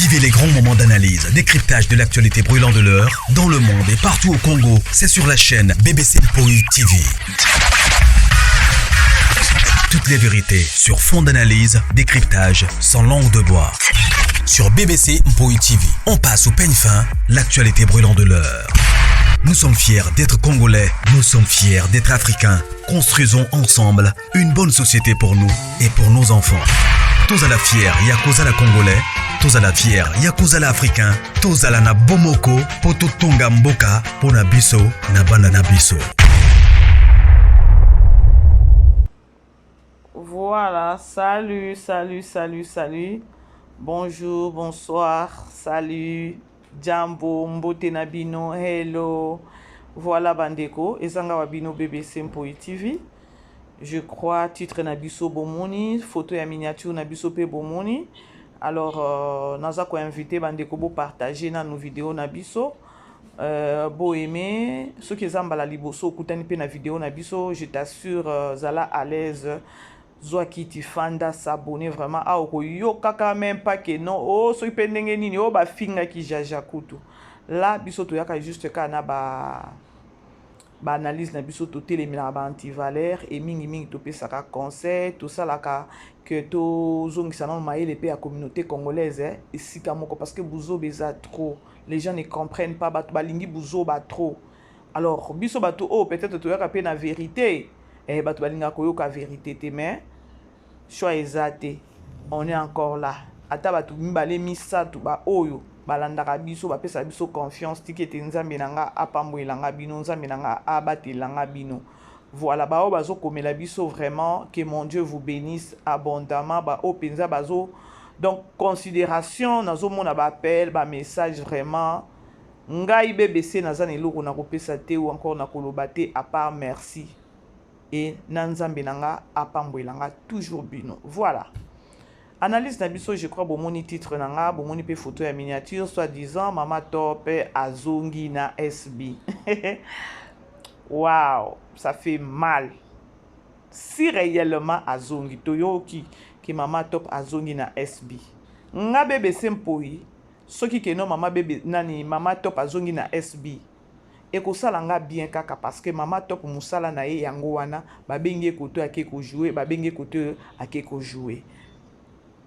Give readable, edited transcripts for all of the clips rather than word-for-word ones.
Vivez les grands moments d'analyse, décryptage de l'actualité brûlante de l'heure, dans le monde et partout au Congo. C'est sur la chaîne BBC Mpoi TV. Toutes les vérités sur fond d'analyse, décryptage, sans langue de bois. Sur BBC Mpoi TV, on passe au peigne fin l'actualité brûlante de l'heure. Nous sommes fiers d'être Congolais, nous sommes fiers d'être Africains. Construisons ensemble une bonne société pour nous et pour nos enfants. Tozala fiers ya kozala Congolais, tozala fiers ya kozala Africain, tozala na bomoko po totonga mboka pona biso na bana na biso. Voilà, salut, salut, salut, salut. Bonjour, bonsoir, salut, jambo, mbote na bino, hello. Voilà bandeko, ezanga wa bino BBC Mpoi TV. Je crois titre na biso bomoni, photo ya miniature na biso pe bomoni. Alors naza ko inviter bandeko bo partager nanu video na biso. Bo aimer soki eza mbala liboso okutani pe na video na biso, je t'assure, zala à l'aise, zwa kiti, fanda, s'abonner vraiment. Ah, okoyokaka même pas que non, oh soki pe ndenge nini, oh bafingaki jaja kutu. Là biso toyaka juste kaka na ba analyse na biso, totelemelaka ba antivaleur et mingi mingi topesaka conseil, tosalaka que tozongisa nano mayele pe ya communauté congolaise, esika moko, parce que buzoba eza trop, les gens ne comprennent pas, bato balingi buzoba trop. Alors biso bato oyo peut-être toyaka pe na vérité, bato balingaka koyoka vérité te, mais choix eza te, on est encore là. Ata bato mibale misato ba oyo balandaka biso, bapesaka biso confiance, tiki ete Nzambe na nga apambolelanga bino, Nzambe na nga abatelelanga bino. Voilà, ba oyo bazokomela biso vraiment, que mon Dieu vous bénisse abondamment. Ba oyo mpenza bazo donc considération, nazomona ba appel, ba message, vraiment ngai BBC naza na eloko na kopesa te ou encore na koloba te à part merci et na Nzambe na nga apambolelanga toujours bino. Voilà, analyse na biso, je crois bomoni titre na nga, bomoni pe photo ya miniature, soi-disant Mama Top azongi na SB. Wow, ça fait mal. Si réellement azongi, toyoki ke Mama Top azongi na SB. Nga BBC Mpoi, soki ke no mama bebe nani Mama Top azongi na SB, ekosala nga bien kaka parce que Mama Top mosala na ye yango wana, babengi ye koto ake kojouer, babengi ye koto ake kojouer.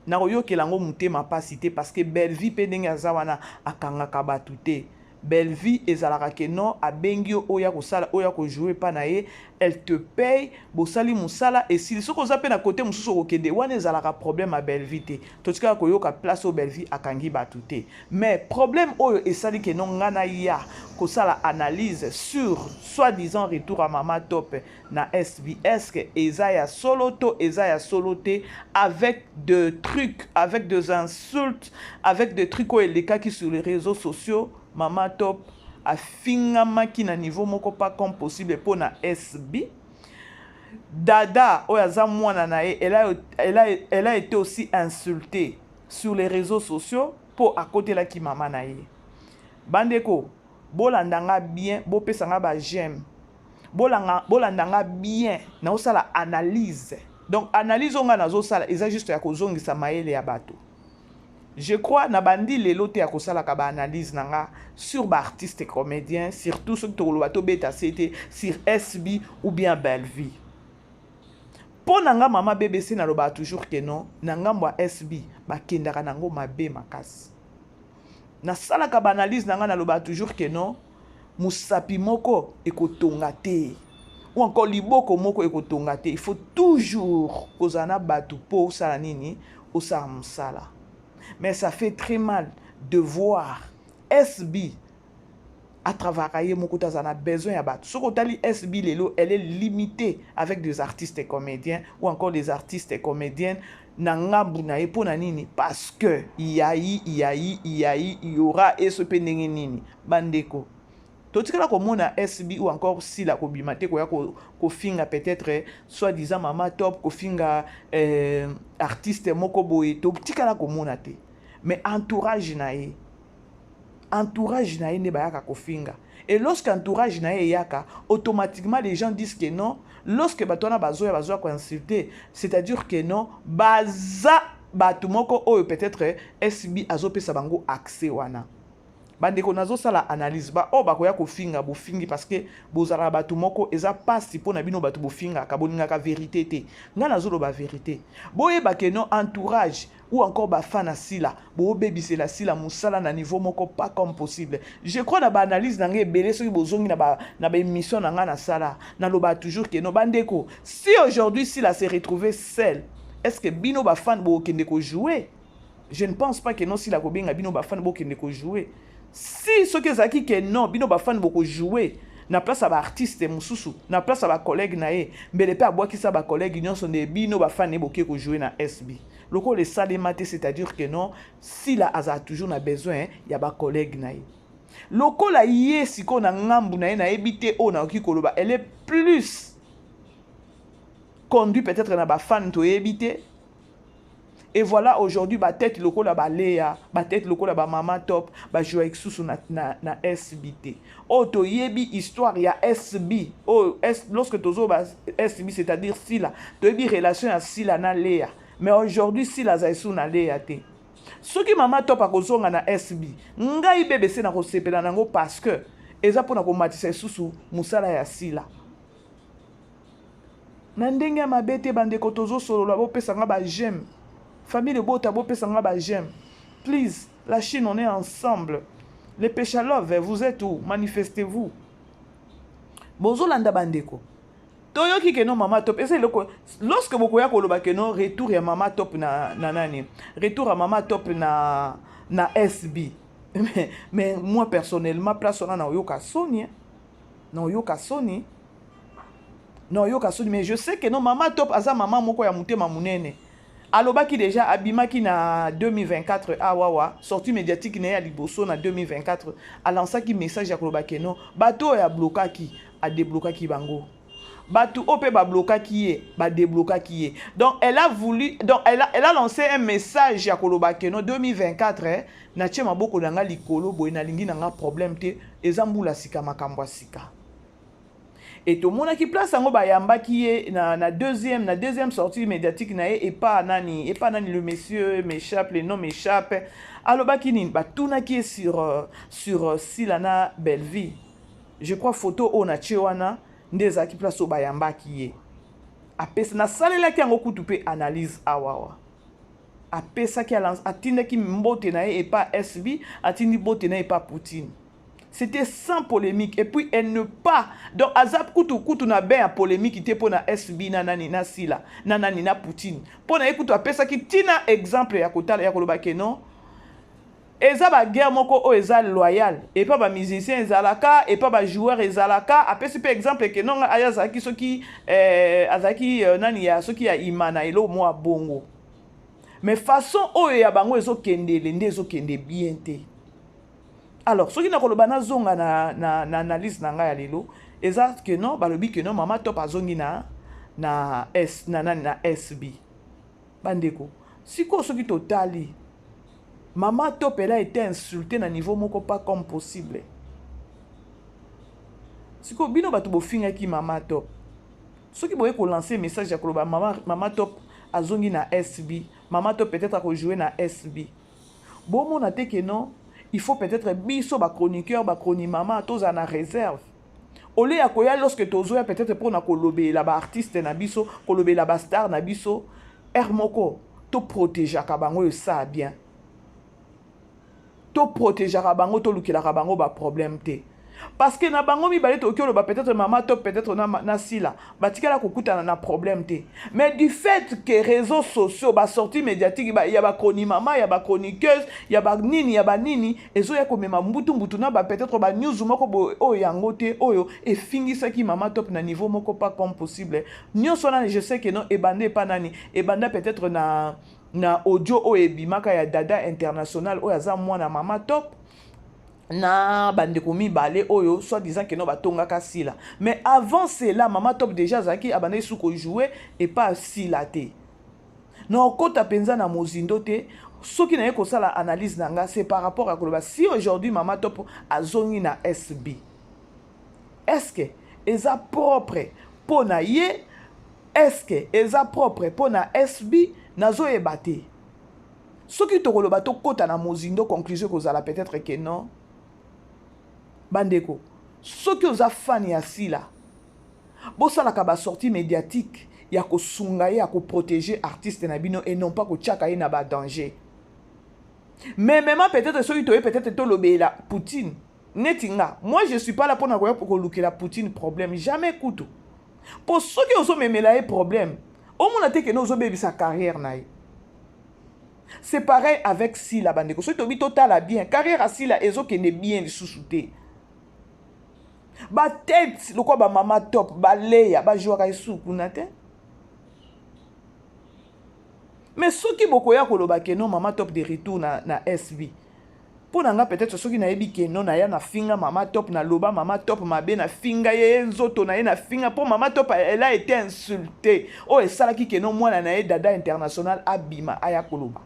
Nakoyokela yango motema pasi te parce que Bellevue mpe ndenge aza wana akangaka bato te. Bellevue ezalaka ke non, abengi yo oyo kosala, oyo kojouer epa na ye, elle te paye, bosali mosala, esili. Soki oza mpe na kote mosusu okokende, wana ezalaka problème ya Bellevue te. Totikaka koyoka place oyo Bellevue akangi bato te. Mais problème oyo esali ke non nga na ya kosala analyse sur soi-disant retour à Mama Top na SB, est-ce que eza ya solo to eza ya solo te, avec des trucs, avec des insultes, avec des trucs oyo elekaki sur les réseaux sociaux? Mama Top afingamaki na niveau moko pas comme possible mpo na SB. Dada oyo aza mwana na ye, elle a été aussi insultée sur les réseaux sociaux mpo akotelaki mama na ye. Bandeko, bolanda nga bien, bopesa nga ba j'aime, bolanda nga bien, naosala analyse. Donc analyse oyo nga nazosala eza juste ya kozongisa mayele ya bato. Je crois na bandi lelo te ya kosalaka baanalyse na nga sur baartiste comédien, surtout soki tokoloba tobeta se te sur SB ou bien Bellevue. Mpo na nga mama BBC, nalobaka toujours ke non, na ngambo ya SB bakendaka nango mabe makasi. Nasalaka baanalyse na nga, nalobaka toujours ke non, mosapi moko ekotonga te ou encore liboko moko ekotonga te. Il faut toujours kozala na bato mpo osala nini, osala mosala. Mais ça fait très mal de voir SB à travers ye moko te, aza na besoin ya bato. Soki otali SB lelo, elle est limitée avec des artistes et comédiens ou encore des artistes et comédiennes na ngambu na ye. Mpo na nini? Parce que yayi yayi yayi yora eso mpe ndenge nini. Bandeko, totikala komona SB ou encore Sila kobima te koya kofinga peut-être soi-disant Mama Top, kofinga artiste moko boye, totikala komona te. Mais entourage na ye, entourage na ye nde bayaka kofinga. Et lorsque entourage na ye eyaka, automatiquement les gens disent que non, lorsque bato wana bazoya, bazoya koinsulter, c'est-à-dire que non, baza Bato moko oyo peut-être SB azopesa bango accès wana. Bandeko, nazosala analyse. Baoyo bakoya kofinga, bofingi, parce que bozalaka bato moko eza pasi mpo na bino. Bato bofingaka, bolingaka vérité te. Ngai nazoloba vérité. Boyeba que non, entourage ou encore bafan na Sila, boobebisela Sila mosala na niveau moko pas comme possible. Je crois na baanalyse na ngai ebele, soki bozongi na baémission na ngai nasala, naloba toujours que non, bandeko, si aujourd'hui Sila se retrouver seul, est ce que bino bafan bokende kojouer? Je ne pense pas que non, Sila kobenga bino bafan bokende kojouer. Si soki ezalaki que non, bino bafan bokojouer na place ya baartiste mosusu, na place ya bacollègue na ye, mbele mpe abwakisa bacollègue nyonso nde bino bafan ye boke kojouer na SB. Lokola esalema te, c'est-à-dire que non, Sila azala toujours na besoin ya bacollègue na ye. Lokola ye sikoyo na ngambu na ye, nayebi te oyo nakoki koloba, elle est plus conduit peut-être na bafan, toyebi te. Et voilà, aujourd'hui batete lokola baleya, batete lokola bamama Top bajouer lisusu na SB te. Oyo toyebi histoire ya SB oyo, lorsque tozoba SB, c'est-à-dire Sila, toyebi relation ya Sila na Leya. Mais aujourd'hui Sila azali su na Leya te. Soki mama Top akozonga na SB, ngai BBC na kosepela nango, parce que eza mpona komatisa lisusu mosala ya Sila na ndenge ya mabe te. Bandeko, tozosolola, bopesanga baj'aime. Famille Ebota, bopesanga baj'aime, please. La Chine, on est ensemble. Les Péchalove, vous êtes où? Manifestez-vous. Bozolanda, bandeko. Toyoki que non, mama Top eza eloko. Lorsque bokoya koloba que non, retour ya mama Top na nani, retour ya mama Top na SB, mais moi personnellement, place wana naoyoka soni, naoyoka soni, naoyoka soni. Mais je sais que non, mama Top aza mama moko ya motema monene. Alobaki déjà, abimaki na 2024 awawa, sortie médiatique na ye ya liboso na 2024, alansaki message ya koloba que non, bato oyo ablokaki, adeblokaki bango, bato oyo mpe bablokaki ye, badeblokaki ye. Donc elle a voulu, donc elle a lancé un message ya koloba que non, 2024, natie maboko na nga likolo boye, nalingi na nga problème te, eza mbula sika, makambo ya sika. E tomonaki place yango bayambaki ye na deuxième sortie médiatique na ye epa nani, le monsieur m'échappe, le nom m'échappe. Alobaki nini? Batunaki ye sur Sila na Belleville. Je crois photo oyo natie wana nde ezalaki place oyo bayambaki ye. Apesa, nasalelaki yango kutu mpe analyse awawa. Apesaki, atindaki mbote na ye epa SB, atindi mbote na ye epa Poutine. C'était sans polémique. Et puis elle ne pas, donc aza kutu kutu na bain ya polémique te mpo na SB na nani, na Sila na nani, na Poutine. Mpo na ye kutu apesaki ntina exemple ya kotala, ya koloba que non, eza baguerre moko oyo eza loyal epa bamusicien ezalaka, epa bajoueur ezalaka. Apesi mpe exemple que non, aya azalaki soki azalaki nani ya soki ya Imana, eloko mwa bongo. Mais façon oyo ya bango ezokendele nde ezokende bien te. Alors soki nakoloba, nazonga na analyse na ngai ya lelo, eza que non, balobi que non, mama Top azongi na S na nani, na SB. Bandeko, sikoyo soki totali mama Top, elle a été insultée na niveau moko pas comme possible. Sikoyo bino bato bofingaki mama Top, soki boye kolancer message ya koloba mama Top azongi na SB, mama Top peut-être akojouer na SB, bomona te que non, il faut peut-être biso bachroniqueur, bachroni mama, tozala na réserve au lieu ya koya, lorsque tozoya peut-être mpona kolobela baartiste na biso, kolobela bastar na biso, aire moko toprotégeaka bango, esala bien, toprotégeaka bango, tolukelaka bango baproblème te. Parce que na bango mibale, tokoki oloba peut-être mama Top, peut-être na Sila, batikala kokutana na problème te. Mais du fait que réseaux sociaux, basortie médiatique ya bachroni mama, ya bachroniqueuse, ya banini, ya banini, ezoya komema mbutu mbutu na ba peut-être banews moko boye oyo yango te, oyo efingisaki mama Top na niveau moko pas comme possible. Nyonso wana, je sais que non, ebanda epa nani? Ebanda peut-être na audio oyo ebimaka ya Dada International, oyo aza mwana mama Top, na bandeko mibale oyo soit disant que non, batongaka Sila. Mais avant cela, mama Top déjà azalaki, abandaki su kojouer epa Sila te. Na okota mpenza na mozindo te. Soki naye kosala analyse na nga, c'est par rapport à koloba, si aujourd'hui mama Top azongi na SB, est ce que eza propre mpo na ye? Est ce que eza propre mpo na SB? Nazoyeba te. Soki tokoloba tokota na mozindo, conclusion ekozala peut-être que non. Bandeko, soki oza fan ya Sila, bosalaka ba sortie médiatique ya kosunga ye, ya koprotéger artiste na bino et non pas kotiaka ye na ba danger. Mais même peut-être soki toye peut-être tolobela Poutine neti nga, moi je suis pas là mpona koya kolukela Poutine problème, jamais kutu. Mpo soki ozomemela ye problème, omona te kende ozobebisa carrière na ye. C'est pareil avec Sila. Bandeko, soki tobi totala bien, carrière ya Sila ezokende bien lisusu te. Batete lokola bamama Top, baleya bajwaka esu kuna te. Mais soki bokoya koloba que non, Mama Top de retour na SB, mpo na nga peut-être soki nayebi que non, naya nafinga Mama Top, naloba Mama Top mabe, nafinga ye nzoto na ye, nafinga mpo Mama Top, elle a été insultée. Oyo esalaki que non, mwana na ye Dada International abima aya koloba.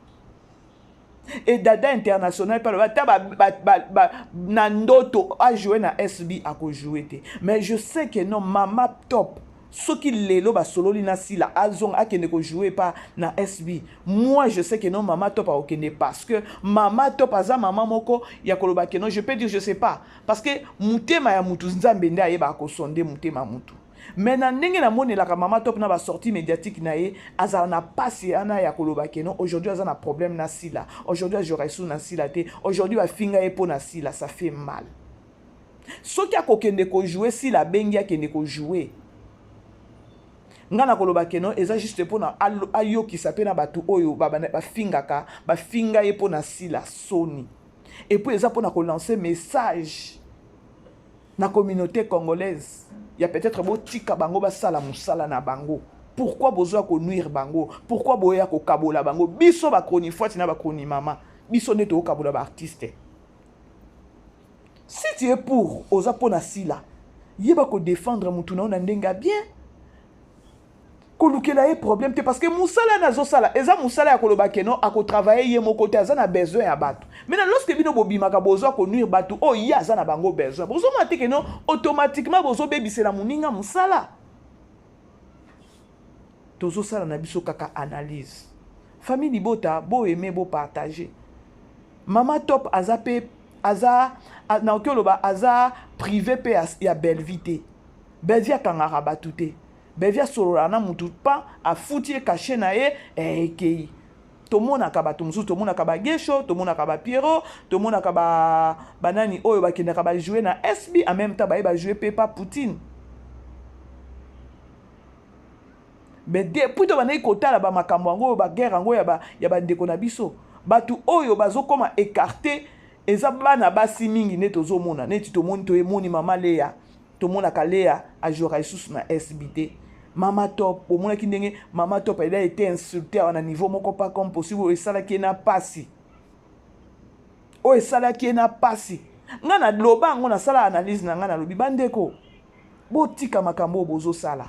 E Dada International mpe aloba ata na ndoto ajoue na SB, akojoue te. Mais je sais que non, Mama Top, soki lelo basololi na Sila, azonga akende kojoue pa na SB, moi je sais que non, Mama Top akokende, parce que Mama Top aza mama moko ya koloba que non, je peux dire, je sais pas, parce que motema ya mutu, Nzambe nde ayebaka kosonde motema ya mutu. Mais na ndenge namonelaka Mama Top na basortie médiatique na ye, azala na pasi wana ya koloba que non, aujourd'hui aza na problème na Sila, aujourd'hui ajora esu na Sila te, aujourd'hui bafinga ye mpo na Sila, ça fait mal. Soki akokende kojoue, Sila abengi akende kojoue, nga na koloba que non, eza juste mpona ayokisa mpe na bato oyo bafingaka, bafinga ye mpo na Sila soni. Et puis eza mpona kolancer message na communauté congolaise ya peut-être botika bango basala mosala na bango. Pourquoi bozwa konuire bango? Pourquoi boya kokabola bango? Biso bachronifuati na bachronimama, biso nde tokokabola baartiste. Si tu es pour, oza mpo na Sila, yeba kodéfendre mutu na yo na ndenge ya bien, kolukela ye problème te, parce que mosala nazosala eza mosala ya koloba que non, akotravaille ye moko te, aza na besoin ya bato. Maintenant, lorsque bino bobimaka, bozwa konuire bato oyo ye aza na bango besoin, bozomona te que non, automatiquement bozobebisela moninga mosala? Tozosala na biso kaka analyse. Famille libota, boaime, bopartage. Mama Top aza mpe, aza, nakoki oloba, aza privé mpe ya Bellevie te. Bellevie akangaka bato te. Bellevie asololaka na mutu pa afuti ye cachet na ye, ekei. Tomonaka bato mosusu, tomonaka bagesho, tomonaka bapiero, tomonaka banani oyo bakendaka bajoue na SB, en même temps baye bajoue mpe pa Poutine. Mais depuis tobandaki kotala bamakambo yango oyo, baguerre yango ya bandeko na biso, bato oyo bazokóma écarté eza bana basi mingi. Nde tozomona neti tomoni, toyemoni Mama Leya, tomonaka Leya ajouaka lisusu na SB te. Mama Top, omonaki ndenge Mama Top, elle a été insulté awa na niveau moko pas comme possible. Oyo esalaki ye na pasi, oyo esalaki ye na pasi. Ngai naloba yango, nasala analyse na ngai, nalobi: bandeko, botika makambo oyo bozosala.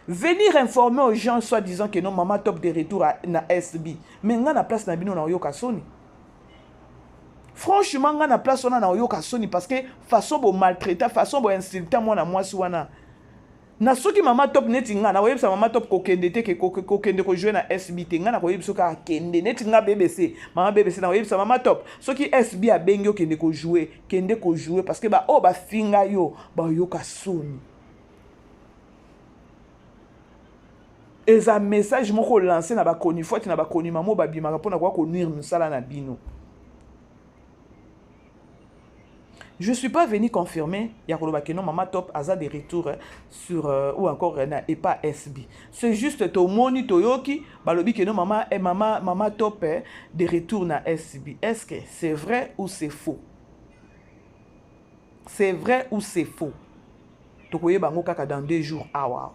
Venir informer aux gens soit disant que non, Mama Top de retour na SB, mais ngai na place na bino na oyoka soni. Franchement, ngai na place wana na oyoka soni, parce que façon bomaltraita, façon boinsulta mwana mwasi wana. Na soki Mama Top, neti nga nakoyebisa Mama Top kokende te, kokende kojoue na SB te. Ngai nakoyebisa kaka kende. Neti nga BBC, Mama BBC, nakoyebisa Mama Top: soki SB abengi, okende kojoue, kende kojoue, parce que baoyo bafinga yo bayoka soni. Eza message moko lance na bachronifuati na bachronimamo babimaka mpona koya konuire mosala na bino. Je suis pas venu confirmer ya koloba que non, Mama Top aza de retour sur ou encore na epa SB. C'est juste tomoni, toyoki balobi que non, mama eh, mama Top de retour na SB. Est-ce que c'est vrai ou c'est faux? C'est vrai ou c'est faux? Tokoyeba yango kaka dans 2 jours awa awa,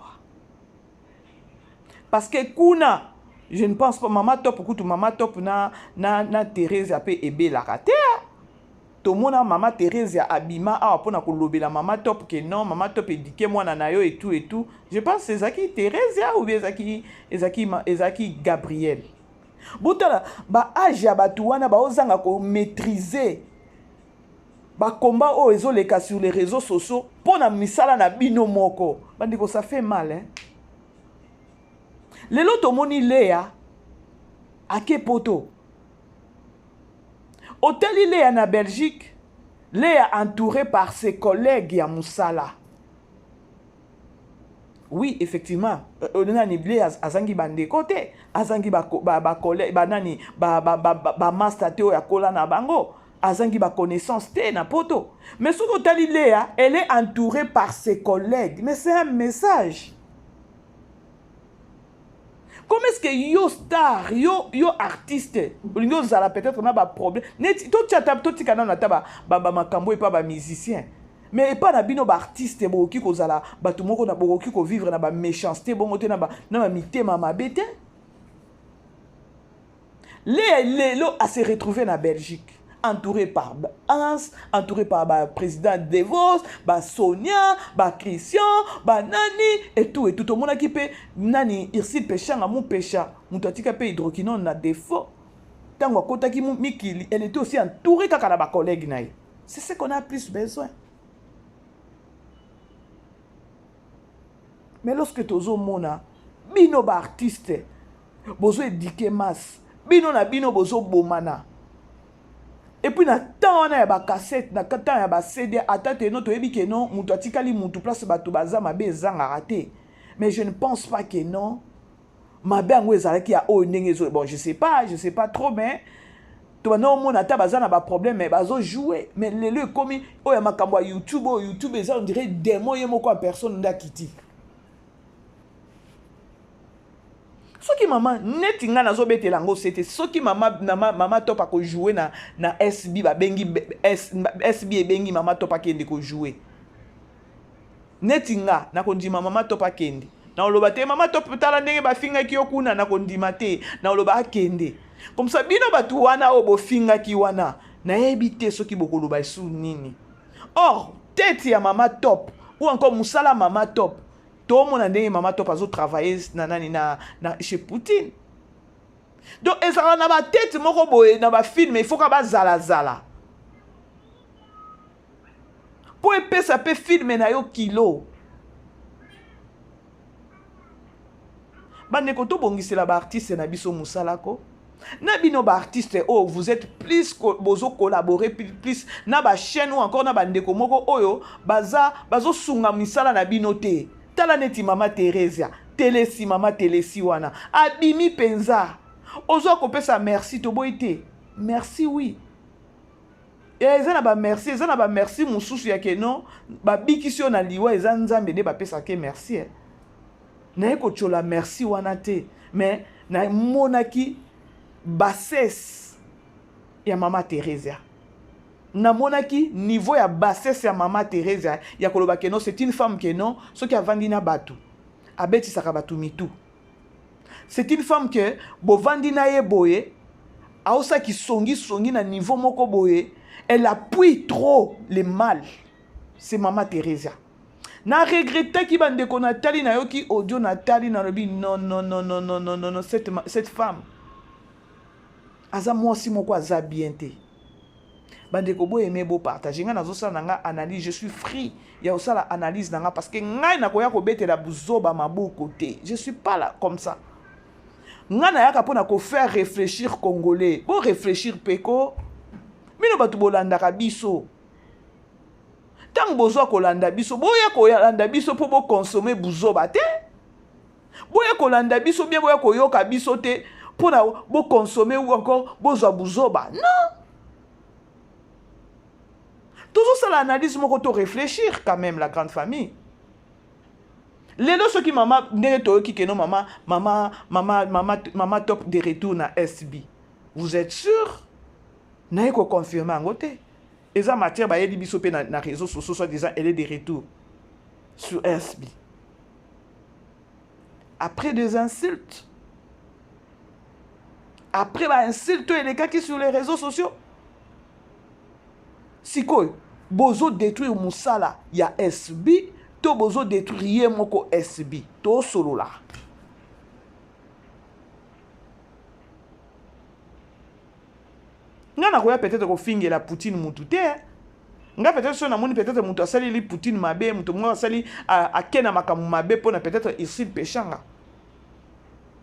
parce que kuna je ne pense pas Mama Top kutu, Mama Top na Thérésia mpe ebelaka te. Tomona Mama Thérésia abima awa mpona kolobela Mama Top que non, Mama Top edike mwana na yo etu etu. Je pense ezalaki Thérésia ou bien ezalaki Gabriel. Botala baage ya bato wana, baozanga komaîtrise bakomba oyo ezoleka sur les réseaux sociaux mpo na misala na bino moko. Bandeko, ça fait mal, hein? Lelo tomoni Leya. Ake poto. Otali Lea na Belgique, Lea entourée par ses collègues ya musala. Oui, effectivement, euh, euh, nani Lea azangi bandeko te, azangi ba ba ba collègue ba nani ba ba ba, ba, ba master te oyo akola na bango, azangi ba connaissance te na poto. Mais soki otali Lea, elle est entourée par ses collègues, mais c'est un message. Comment est-ce que yo star, yo, yo artiste, olingi ozala peut-être na ba problème, neti totia ta totika nanu ata ba ba, ba makambo epa ba musicien. Mais epa na bino ba artiste bokoki kozala bato moko na bokoki ko vivre na ba méchanceté bongo te na ba na ba mitema mabe te. Lea lelo a se retrouver na Belgique entouré par Hans, entouré par ba président Devos, ba Sonia, ba Christian, ba nani et tout et tout. Tomonaki pe nani Ursule Peshanga Mupesha, mutu atika pe hydroquinone na défaut. Tango akotaki mikili, elle était aussi entourée kaka na ba collègues na ye. C'est ce qu'on a plus besoin. Mais lorsque tozomona bino ba artistes bozo eduquer masse bino na bino bozo bomana et puis na temps wana ya ba cassette na temps ya ba CD ata te no toyebi ke non mutu atikali mutu place bato baza mabe ezangaka te mais je ne pense pas que non mabe yango ezalaki ya oyo ndenge ezo bon je sais pas trop mais tobanda omona ata baza na baproblème mais bazojoue mais lelo ekomi oyo ya makambo ya youtube oyo youtube eza on dirait démon ye moko ya personne nde akiti soki mama neti ngai nazobetela yango sete soki mama, mama, mama top akojoue na, na sb babengi sb ebengi mama top akende kojoue neti nga nakondima mama top akende nakoloba te mama top tala ndenge bafingaki yo kuna nakondima te nakoloba akende komsa bino bato wana oyo bofingaki wana nayebi te soki bokoloba esu nini or tete ya mama top ou encore mosala mama top tomona ndenge mama top azo travailler na nani na, na chez Poutine donc ezalaka na batete moko boye na bafilme il faut ka bazalazala mpo epesa mpe filme na yo kilo bandeko tobongisela baartiste na biso mosala ko na bino baartiste oyo vous êtes plus bozo collaborer plus na bachaîne ou encore na bandeko moko oyo baza bazosunga misala na bino te tala neti mama Theresia telesi mama telesi wana abimi mpenza ozwa kopesa merci toboyi te merci oui eza na bamerci eza na bamerci mosusu ya ke non babikisi yo na liwa eza nzambe nde bapesaka merci eh. Naye kotiola merci wana te mais namonaki bassesse ya mama Theresia namonaki niveau ya bassesse ya mama Theresia ya koloba ke non c'est une femme ke non soki avandi na bato abetisaka bato mitu c'est une femme ke bovandi na ye boye aosaki songi songi na niveau moko boye elle appuie trop le mal c'est mama Theresia Na regrettaki ba ndeko natali nayoki audio natali nalobi non non non non non non non non cette, cette femme aza mwasi moko aza bien te bandeko boyeme bopartage ngai nazosala na ngai analyse je suis free ya kosala analyse na ngai parce que ngai nakoya kobetela buzoba maboko te je suis pas là comme ça ngai nayaka mpo na kofaire réfléchir congolais bo réfléchir peko bino bato bolandaka biso Ntango bozwa kolanda biso, boya kolanda biso mpo bokonsome buzoba te. Boya kolanda biso bien boya koyoka biso te mpo na bokonsome ou encore bozwa buzoba. Non! Tozosala analyse moko to réfléchir quand même la grande famille. Lelo soki mama ndenge toyoki keno mama mama mama mama mama top de retour na SB. Vous êtes sûr? Naye ko confirmer yango te. Eza matière bayebi biso pe na, na réseaux sociaux soit disant elle est de retour sur SB. Après des insultes, après ba insultes elekaki sur les réseaux sociaux. Sikoyo bozo détruire musala ya SB to bozo détruire ye moko SB to solola. Nga nakoya peut-être kofingela Poutine mutu te. Nga peut-être soki namoni peut-être mutu asaleli Poutine mabe, mutu moko asali ake na makambo mabe pona peut-être Ursule Peshanga.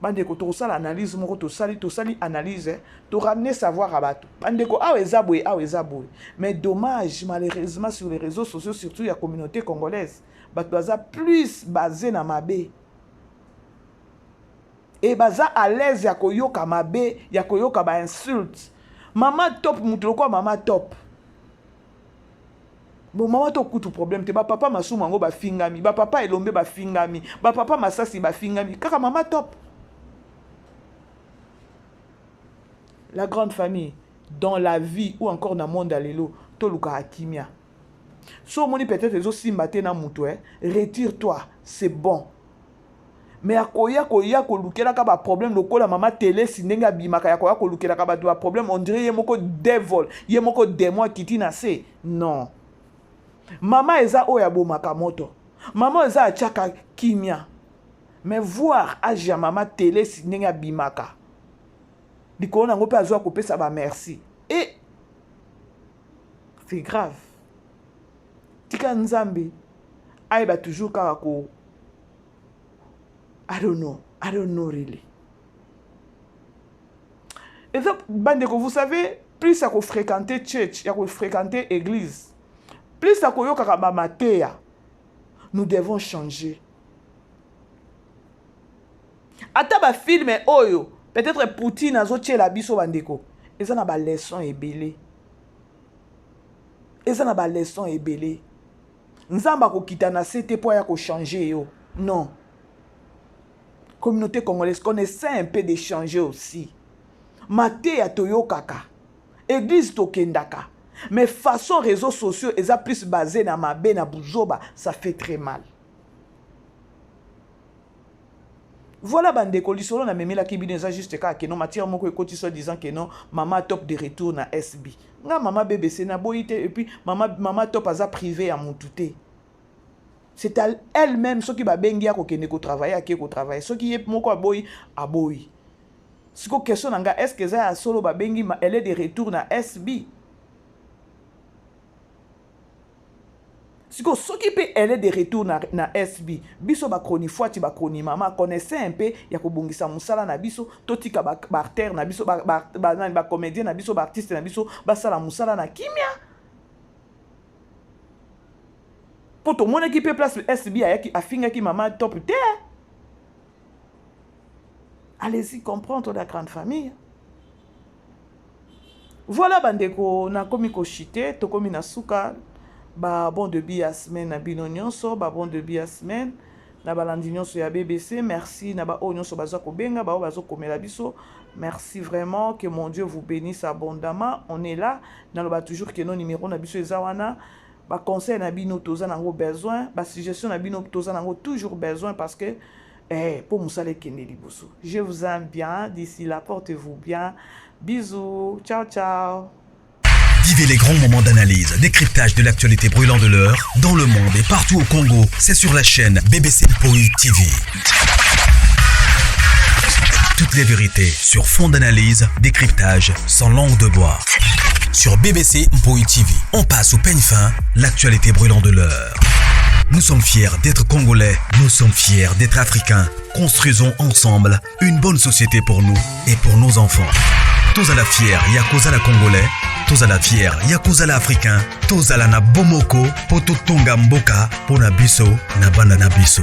Bandeko, tokosala analyse moko, tosali tosali analyse, to ramener savoir ya bato. Bandeko, awa eza boye, awa eza boye. Mais dommage, malheureusement, sur les réseaux sociaux, surtout ya communauté congolaise, bato baza plus basé na mabe e baza à l'aise ya koyoka mabe, ya koyoka bainsulte. Mama Top, moto lokola Mama Top, bon, mama to kutu problème te. Bapapa Masumu yango bafingami, bapapa Elombe bafingami, bapapa Masasi bafingami, kaka Mama Top. La grande famille, dans la vie ou encore na monde ya lelo, tolukaka kimia. So omoni peut-être ezosimba te na moto, eh, retire toi, c'est bon. Mais akoya koya kolukelaka baproblème lokola Mama Telesi, ndenge abimaka ya koya kolukelaka bato baproblème, on dirait ye moko devil, ye moko démon akiti na se. Non, mama eza oyo abomaka moto, mama eza atiaka kimia. Mais voir age ya Mama Telesi, ndenge abimaka likolo nango mpe azwa kopesa bamerci, e c'est grave. Tika Nzambe ayeba toujours kaka ko, I don't know, I don't know really. Eza bandeko, vous savez, plus ya kofréquenter church, ya kofréquenter église, plus ya koyokaka bamateya, nous devons changer. Ata bafilm oyo peut-être Poutine azotiela biso, bandeko, eza na baleçon ebele, eza na baleçon ebele. Nzambe akokita na se te mpo aya kochanger yo. Non, communauté congolaise, qu'on essaie un peu de changer aussi. Mateya toyokaka, église tokendaka, mais façon réseaux sociaux eza plus basé na mabe, na buzoba, ça fait très mal. Voilà bandeko, lisolo namemelaki bino eza juste kaka que non, matière moko ekoti, soi disant que non, Mama Top de retour na SB. Nga mama BBC naboyi te. Et puis mama Top aza privé ya mutu te, c'est à elle-même. Soki babengi ya kokende kotravailler, ake kotravailler. Soki ye moko aboyi, aboyi. Siko question na nga, est ce que eza ya solo babengi, elle est de retour na SB? Siko soki mpe elle est de retour na SB, biso bachronifuati, bachroni mama, connaissait un peu ya kobongisa mosala na biso, totika baacteur na biso, bacomédien na biso, baartiste na biso basala mosala na kimia. Mpo tomonaki mpe place SB ayaki afingaki Mama Top te. Allez-y comprendre, la grande famille. Voilà bandeko, nakomi koshite, tokomi na suka. Ba bon début ya semaine na bino nyonso, ba bon début ya semaine na balandi nyonso ya BBC. Merci na baoyo nyonso baza kobenga, baoyo bazokomela biso. Merci vraiment, que mon Dieu vous bénisse abondamment. On est là, naloba toujours que no numéro na biso eza wana. Baconseil na bino toza nango besoin, basuggestion na bino toza nango toujours besoin, parce que mpo mosala ekende liboso. Je vous aime bien, d'ici là, portez-vous bien. Bisous, ciao ciao. Vivez les grands moments d'analyse, décryptage de l'actualité brûlante de l'heure, dans le monde et partout au Congo. C'est sur la chaîne BBC Mpoi TV. Toutes les vérités sur fond d'analyse, décryptage, sans langue de bois. Sur BBC Mpoi TV, on passe au peigne fin l'actualité brûlante de l'heure. Nous sommes fiers d'être Congolais, nous sommes fiers d'être Africains. Construisons ensemble une bonne société pour nous et pour nos enfants. Tozala fier ya kozala Congolais, tozala fier ya kozala Africain, tozala na bomoko po totonga mboka mpo na biso na bana na biso.